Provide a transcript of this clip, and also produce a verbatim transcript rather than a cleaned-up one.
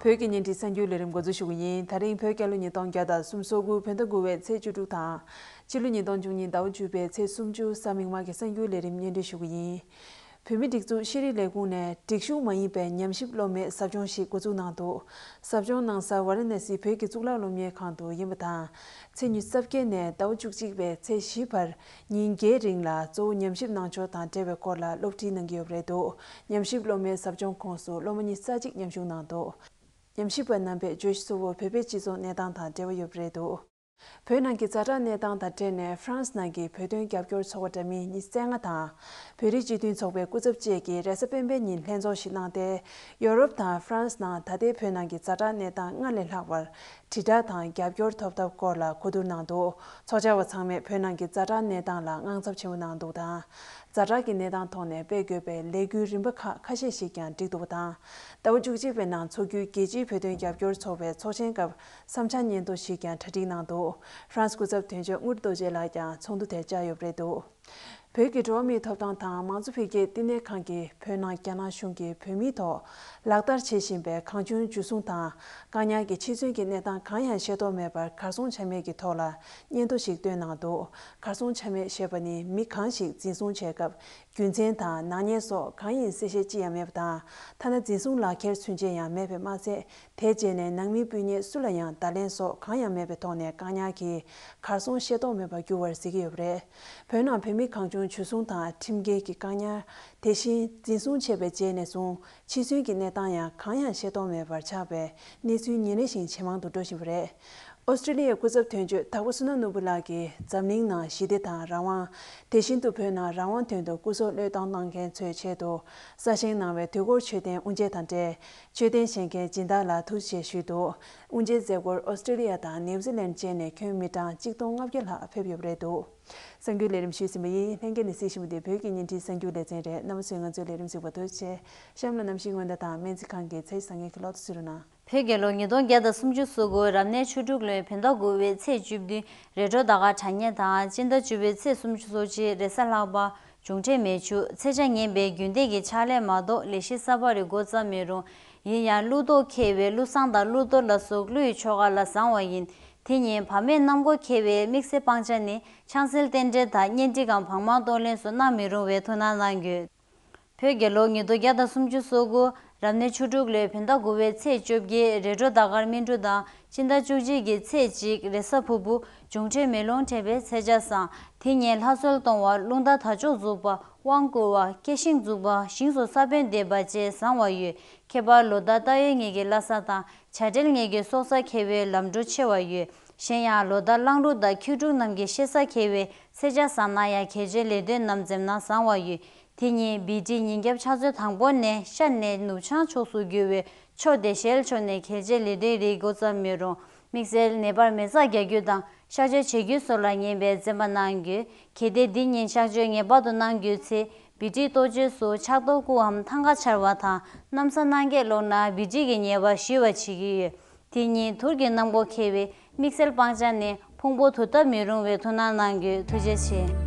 བོད་ཀྱི་བརྙན་འཕྲིན་གསར་འགྱུར་ལས་རིམ་འགོ་འཛུགས་ཞུ་གི་ཡིན། ད་རིང་བོད་རྒྱལ་ལོ་ཉིས་སྟོང་བརྒྱ་དང་སུམ་ཅུ་སོ་དགུ་བོད་ཟླ་དགུ་པའི་ཚེས་བཅུ་དྲུག་དང་། ཕྱི་ལོ་ཉིས་སྟོང་བཅུ་གཉིས་ཟླ་བ་བཅུ་པའི་ཚེས་སུམ་ཅུ་གཟའ་མིག་དམར་གྱི་གསར་འགྱུར་ལས་རིམ་སྙན་སྒྲོན་ཞུ་གི་ཡིན། བོད་མིའི་སྒྲིག་འཛུགས་ཤེས་རིག་ལས་ཁུངས་ནས་སྒྲིག་གཞུང་མ་ཡིན་པའི་ཉམས་ཞིབ་སློབ་མའི་ཟབ་སྦྱོང་ཞིག་འགོ་འཛུགས་གནང་འདུག། ཟབ་སྦྱོང་གནང་ས་ཝཱ་ར་ཎ་སི་བོད་ཀྱི་གཙུག་ལག་སློབ་གཉེར་ཁང་དུ་ཡིན་པ་དང་། ཚེས་ཉི་ཤུ་རྩ་བརྒྱད་ནས་ཟླ་བ་བཅུ་གཅིག་པའི་ཚེས་བཞི་བར་ཉིན་བརྒྱད་རིང་ལ་གཙོ་བོ་ཉམས་ཞིབ་གནང་ཕྱོགས་དང་འབྲེལ་བའི་སྐོར་ལ་སློབ་ཁྲིད་གནང་གི་ཡོད་པ་རེད་འདུག། ཉམས་ཞིབ་སློབ་མའི་ཟབ་སྦྱོང་ཁོངས་སུ་སློབ་མ་ཉི་ཤུ་རྩ་གཅིག་མཉམ་ཞུགས་གནང་འདུག། ཉམས་ཞིབ་པ་རྣམ་པས་བརྗོད་གཞི་གཙོ་བོ་བོད་པའི་སྤྱི་ཚོགས་གནས་སྟངས་དང་འབྲེལ་བ་ཡོད་པ་རེད་འདུག། བོད་ནང་གི་ཛ་དྲག་གནས་སྟངས་དང་འབྲེལ་ནས་ཧྥ་རན་སི་ནང་གི་བོད་དོན་རྒྱབ་སྐྱོར་ཚོགས་པ་འདྲ་མིན་ཉི་ཤུ་རྩ་ལྔ་དང་། བོད་རིགས་སྤྱི་མཐུན་ཚོགས་པའི་སྐུ་ཚབ་བཅས་ཀྱིས་རེས་གཟའ་སྤེན་པའི་ཉིན་ལྷན་ཚོགས་ཤིག་གནང་སྟེ། ཡོ་རོབ་དང་ཧྥ་རན་སི་ནང་ད་ལྟའི་བོད་ནང་གི་ཛ་དྲག་གནས་སྟངས་སྔར་ལས་ལྷག་པར་དྲིལ་བསྒྲགས་དང་རྒྱབ་སྐྱོར་ཐོབ་ཐབས་སྐོར་ལ་གོ་བསྡུར་གནང་འདུག། ཚོགས་བཅར་བ་ཚང་མས་བོད་ནང་གི་ཛ་དྲག་གནས་སྟངས་ལ་དངངས་འཚབ་ཆེན་པོ་གནང་འདུག་དང་། ཛ་དྲག་གི་གནས་སྟངས་ཐོག་ནས་སྤེལ་དགོས་པའི་ལས་འགུལ་རིམ་པ་ཁག་ཁ་ཤས་ཤིག་ཀྱང་བསྒྲིགས་འདུག་པ་དང་། ཟླ་བ་བཅུ་གཅིག་པའི་ནང་འཚོགས་རྒྱུའི་རྒྱལ་སྤྱིའི་བོད་དོན་རྒྱབ་སྐྱོར་ཚོགས་པའི་ཚོགས་ཆེན་སྐབས་བསམ་འཆར་སྙན་ཐོ་ཞིག་ཀྱང་གྲ་སྒྲིག་གནང་འདུག། ཧྥ་རན་སི་སྐུ་ཚབ་དོན་གཅོད་དངུལ་རྡོ་རྗེ་ལགས་ཀྱང་ཚོགས་འདུ་དེར་བཅར་ཡོད་པ་རེད་འདུག། བོད་ཀྱི་འགྲོ་བ་མིའི་ཐོབ་ཐང་དང་མང་གཙོ་འཕེལ་རྒྱས་བསྟི་གནས་ཁང་གིས་བོད་ནང་རྒྱ་ནག་གཞུང་གིས་བོད་མིའི་ཐོག་ལག་བསྟར་བྱེད་བཞིན་པའི་གང་བྱུང་འཇུ་བཟུང་དང་བཀག་ཉར་གྱི་འཆི་གསོན་གྱི་གནས་སྟངས་གང་ཡང་ཤེས་རྟོགས་མེད་པར་གར་སོང་ཆ་མེད་ཀྱི་ཐོག་ལ་སྙན་ཐོ་ཞིག་བཏོན་གནང་འདུག། གར་སོང་ཆ་མེད་ཞེས་པ་ནི་མི་གང་ཞིག་འཛིན་བཟུང་བྱས་སྐབས་རྒྱུ་མཚན་དང་ནག་ཉེས་སོགས་གང་ཡིན་གསལ་བཤད་ཅི་ཡང་མེད་པ་དང་། ཐ་ན་འཛིན་བཟུང་ལག་འཁྱེར་ཚུན་ཆད་ཡང་མེད་པས་མ་ཚད། དེའི་རྗེས་ནས་ནང་མི་སྤུན་ཉེ་སུ་ལ་ཡང་བརྡ་ལན་སོགས་གང་ཡང་མེད་པའི་ཐོག་ནས་བཀག་ཉར་གྱིས་གར་སོང་ཤེས་རྟོགས་མེད་པར་གྱུར་བར་གཟིགས་ཀྱི་ཡོད་པ་རེད། བོད་ནང་བོད་མི་གང་བྱུང་འཇུ་བཟུང་དང་ཁྲིམས་འགལ་གྱི་བཀག་ཉར། དེ་བཞིན་འཛིན་བཟུང་བྱས་པའི་རྗེས་ནས་བཟུང་འཆི་གསོན་གྱི་གནས་སྟངས་ཡང་གང་ཡང་ཤེས་རྟོགས་མེད་པར་ཆགས་པའི་གནས་ཚུལ་ཉིན་རེ་བཞིན་ཇེ་མང་དུ་འགྲོ་བཞིན་པ་རེད། ཨོ་སི་ཀྲི་ལི་ཡའི་སྐུ་ཚབ་དོན་གཅོད་དྭགས་པོ་བསོད་ནམས་ནོར་བུ་ལགས་ཀྱིས་འཛམ་གླིང་ནང་ཞི་བདེ་དང་རང་དབང་། དེ་བཞིན་དུ་བོད་ནང་རང་དབང་དོན་དུ་སྐུ་སྲོག་བློས་བཏང་གནང་མཁན་ཚོའི་ཆེད་དུ་གསར་བཞེངས་གནང་བའི་དུས་འཁོར་མཆོད་རྟེན་དབུ་འབྱེད་དང་འབྲེལ། མཆོད་རྟེན་བཞེངས་མཁན་སྦྱིན་བདག་ལ་ཐུགས་རྗེ་ཆེ་ཞུས་འདུག། དབུ་འབྱེད་མཛད་སྒོར་ཨོ་སི་ཀྲི་ལི་ཡ་དང་ནིའུ་ཛི་ལན་བཅས་ནས་ཁྱོན་མི་གྲངས་གཅིག་སྟོང་ལྔ་བརྒྱ་ལྷག་ཕེབས་ཡོད་པ་རེད་འདུག། གསར་འགྱུར་ལས་རིམ་ཞུས་ཟིན་པ་ཡིན། ལྷན་རྒྱས་ནས་གཟིགས་བཞིན་པ་འདི་བོད་ཀྱི་བརྙན་འཕྲིན་གསར་འགྱུར་ལེ་ཚན་རེད། རྣམ་པ་ཚོས་ང་ཚོའི་ལས་རིམ་གཟིགས་པར་ཐུགས་རྗེ་ཆེ། གཤམ་ལ་གནམ་གཤིས་སྔོན་བརྡ་དང་སྨན་རྩིས་ཁང་གི་ཚེས་བཟང་ངན་གྱི་ལོ་ཐོ་གཟིགས་རོགས་གནང་། བོད་རྒྱལ་ལོ་ཉིས་སྟོང་བརྒྱ་དང་སུམ་ཅུ་སོ་དགུ་རབ་གནས་ཆུ་འབྲུག་ལོའི་བོད་ཟླ་དགུ་པའི་ཚེས་བཅུ་བདུན་རེ་ཌིའོ་ད་ག་དྲ་བརྙན་དང་སྤྱི་ཟླ་བཅུ་པའི་ཚེས་སུམ་ཅུ་སོ་གཅིག་རེས་གཟའ་ལྷག་པ། འབྱུང་འཕྲོད་མེ་ཆུ། ཚེས་ཆ་ངན་པའི་རྒྱུན་ལྡན་གྱི་ཕྱག་ལས་མ་གཏོགས་ལས་གཞི་གསར་པ་རེ་འགོ་བརྩམས་མི་རུང་། ཡིན་ཡང་ཀླུ་གཏོགས་འཁེལ་བའི་ཀླུ་བསང་དང་ཀླུ་གཏོར་ལ་སོགས་ཀླུ་ཡི་ཆོ་ག་ལ་བཟང་བ་ཡིན། དེ་ཉིན་བར་མེད་གནམ་སྒོ་འཁེལ་བའི་དམིགས་བསལ་སྤང་བྱ་ནི་ཕྱག་འཚལ་རྟེན་འབྲེལ་དང་གཉེན་སྒྲིག་གམ་བག་མ་གཏོང་ལེན་སོགས་གནང་མི་རུང་བའི་ཐུགས་སྣང་གནང་དགོས། བོད་རྒྱལ་ལོ་ཉིས་སྟོང་བརྒྱ་དང་སུམ་ཅུ་སོ་དགུ་རབ་གནས་ཆུ་འབྲུག་ལོའི་བོད་ཟླ་དགུ་པའི་ཚེས་བཅོ་བརྒྱད་རེ་ཌིའོ་ད་གར་སྨིན་དྲུག་དང་སྤྱི་ཟླ་བཅུ་གཅིག་གི་ཚེས་གཅིག་རེས་གཟའ་ཕུར་བུ་འབྱུང་འཕྲོད་མེ་ལོང་འདྲེན་པའི་ཚེས་ཆ་བཟང་། དེ་ཉིན་ལྷ་གསོལ་གཏོང་བ། རླུང་རྟ་དར་ལྕོག་འཛུགས་པ། དབང་བསྐུར་བ། སྐྱེ་ཤིང་འཛུགས་པ། ཞིང་སོགས་ས་བོན་འདེབས་པ་བཅས་བཟང་བ་ཡོད། ཁྱད་པར་ལོ་ཟླ་རྟ་ཡོས་ཉིན་གྱི་བླ་གཟའ་དང་བྱ་སྤྲེལ་ཉིན་གྱི་སྲོག་གཟའ་འཁེལ་བའི་ལམ་འགྲོ་ཆེ་བ་ཡོད། གཞན་ཡང་ལོ་ཟླ་གླང་ལུག་དང་ཁྱི་འབྲུག་རྣམས་ཀྱི་གཤེད་གཟའ་འཁེལ་བའི་ཚེས་ཆ་བཟང་ན་ཡང་གལ་ཆེའི་ལས་དོན་རྣམས་འཛེམ་ན་བཟང་བ་ཡོད། དེ་ཉིན་བི་ཏི་ཉིན་རྒྱབ་ཕྱག་ཚོད་དང་པོ་ནས་ཤར་ནས་ནུབ་བྱང་ཕྱོགས་སུ་རྒྱུ་བའི་ཕྱོགས་དེ་ཞལ་ཕྱོགས་ནས་གལ་ཆེའི་ལས་དོན་རིགས་འགོ་བརྩམས་མི་རུང་། དམིགས་བསལ་ནད་པར་མེ་བཙའ་རྒྱག་རྒྱུ་དང་གཤག་བཅོས་བྱེད་རྒྱུ་སོགས་ལ་ངན་པའི་བཙན་པ་གནང་དགོས། གལ་ཏེ་འདི་ཉིན་གཤག་བཅོས་ངེས་པར་དུ་གནང་དགོས་ཚེ། བི་ཏི་གཏོ་བཅོས་སུ་ཕྱག་རྡོར་སྐུའམ་ཐང་ག་འཕྱར་བ་དང་གནམ་ས་སྣང་རྒྱས་ཀློག་ན་བི་ཏི་གི་ཉེས་པ་ཞི་བར་བྱེད་ཀྱི་ཡོད། དེ་ཉིན་དུར་གྱི་གནམ་སྒོ་འཁེལ་བའི་དམིགས་བསལ་སྤང་བྱ་ནི་ཕུང་པོ་དུར་བཏབ་མི་རུང་བའི་ཐུགས་སྣང་གནང་དགོས། ཐུགས་རྗེ་ཆེ།